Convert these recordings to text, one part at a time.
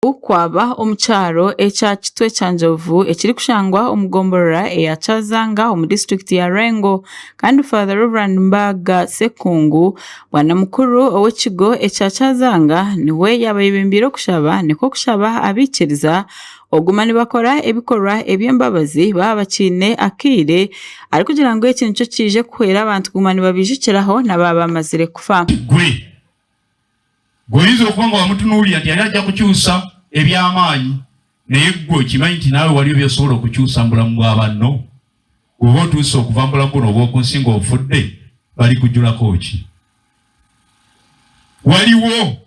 Kwaba omu kyaro ekya Kitwe Kyanjovu ekirikushangwa omu gomborora eya Kyazanga omu disiturikiti ya Lwengo kandi Father Rev Mbaga Ssekungu bwanamukuru ow'ekigo ekya Kyazanga niwe yaaba ayebembeire okushaba nikwo kushaba abaikiriza okuguma nibakora ebikorwa eby'embabazi baaba bakiine akaire arikugira ngu eki nikyo kiije kuhwera abantu kuguma nibabaijukiraho na baaba bamazire kufa. Gwe oyinza okuba nga wamutunuulira nti yali ajja kukyusa eby'amaanyi, naye ggwe okimanyi nti naawe waliyo by'osobola okukyusa mu bulamu bwa banno? Bw'oba otuuse okuva mu bulamu buno obw'oku nsi ng'ofudde, balikujulako ki? Waliwo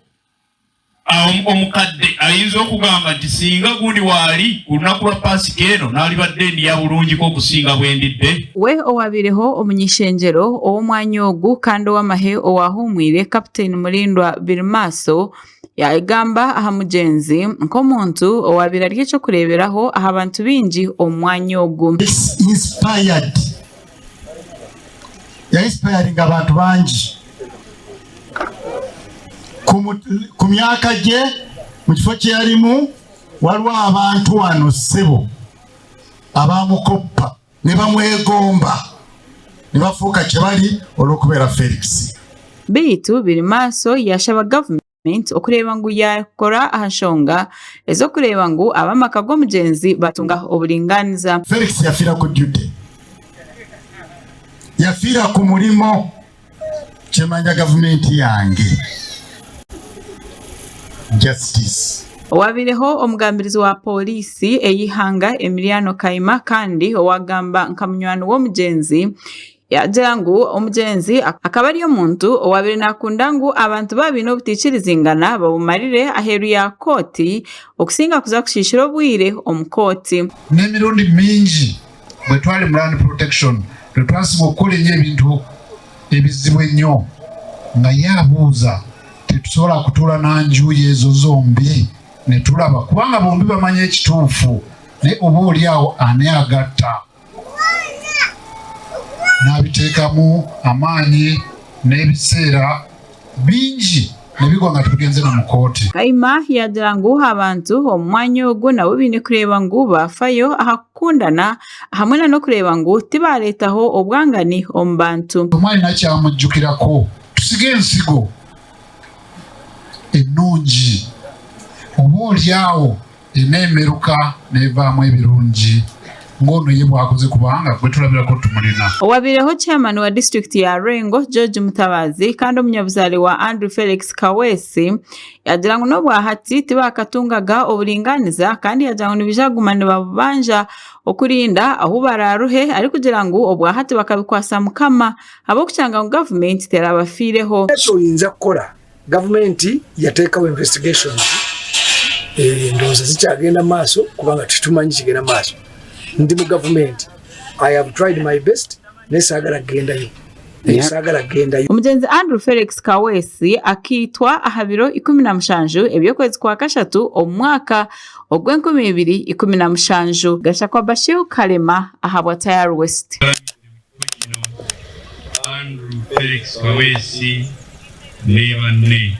omukadde ayinza okugamba nti singa gundi waali ku lunaku lwa Paasika eno, naalibadde ndya bulungiko okusinga bwe ndidde. We owabaireho omuny'ishengyero ow'omwanya ogu kandi ow'amahe owahuumwire, Kapiteini Mulindwa Birimaaso yagamba aha mugyenzi nk'omuntu owabaire ari eky'okureeberaho aha bantu baingi omu mwanya ogu. Inspired ya inspiringa abantu bangi ku myaka gye mu kifo kye yalimu waliwo abantu wano ssebo abamukoppa ne bamwegomba ne bafuuka kye bari olw'okubeera Felix. Beitu Birimaaso yaashaba gavumenti okureeba ngu yaakora aha nshonga ez'okureeba ngu ab'amaka g'omugyenzi baatunga oburingaaniza. Felix yafiira ku duty, yafiira ku murimo. Kyemanja gavumenti yange justice. Owabaireho omugambirizi wa pooriisi ey'eihanga Emiliano Kayima kandi owagamba nka munywani w'omugyenzi yaagira ngu omugyenzi akaba ari omuntu owaabaire naakunda ngu abantu baaba baine obutaikirizingana babumarire aheeru ya kooti okusinga kuza kushiishira obwire omu kooti. N'emirundi mingi bwe twali mu land protection lwe twasinga okukola ennyo ebintu ebizibu ennyo nga ye abuuza tetusobola kutuula na njuyi ezo zombi ne tulaba kubanga bombi bamanyi ekituufu naye oba oli awo ani agatta n'abiteekamu amaanyi n'ebiseera bingi ne bigwa nga tugenze na mu kooti. Kayima yaagira ngu abantu omu mwanya ogu nabo baine kureeba ngu baafayo aha kukundana hamwe na n'okureeba ngu tibaareetaho obwangani omu bantu. Omwe alina kyamujjukirako. Tusige ensigo ennungi oba olyawo eneemeruka n'evaamu ebirungi ng'ono ye bw'akoze kubanga gwe tulabirako tumulina. Owabaireho Chairman wa disiturikiti ya Lwengo, George Mutabazi kandi omunyabuzaare wa Andrew Felix Kaweesi yaagira ngu n'obwahati tibakatungaga oburingaaniza kandi yaagira ngu nibaija kuguma nibabubanja okurinda ahu baraaruhe arikugira ngu obwahati bakabikwatsa Mukama ahabw'okushanga ngu gavumenti terabafiireho. Eki oyinza kukora Gavumenti yateekaho investigations ndowooza zikyagenda mu maaso kubanga tetumanyi kigenda mu maaso. Ndi mu gavumenti, I have tried my best naye saagala kugendayo. Saagala kugendayo. Omugyenzi Andrew Felix Kaweesi akaitwa aha biro 17 eby'okwezi kwa kashatu omu mwaka ogw'enkumi ibiri 17. Gashakwa Bashir Kalema ahabwa Tayari West. Andrew Felix Kaweesi ne banne.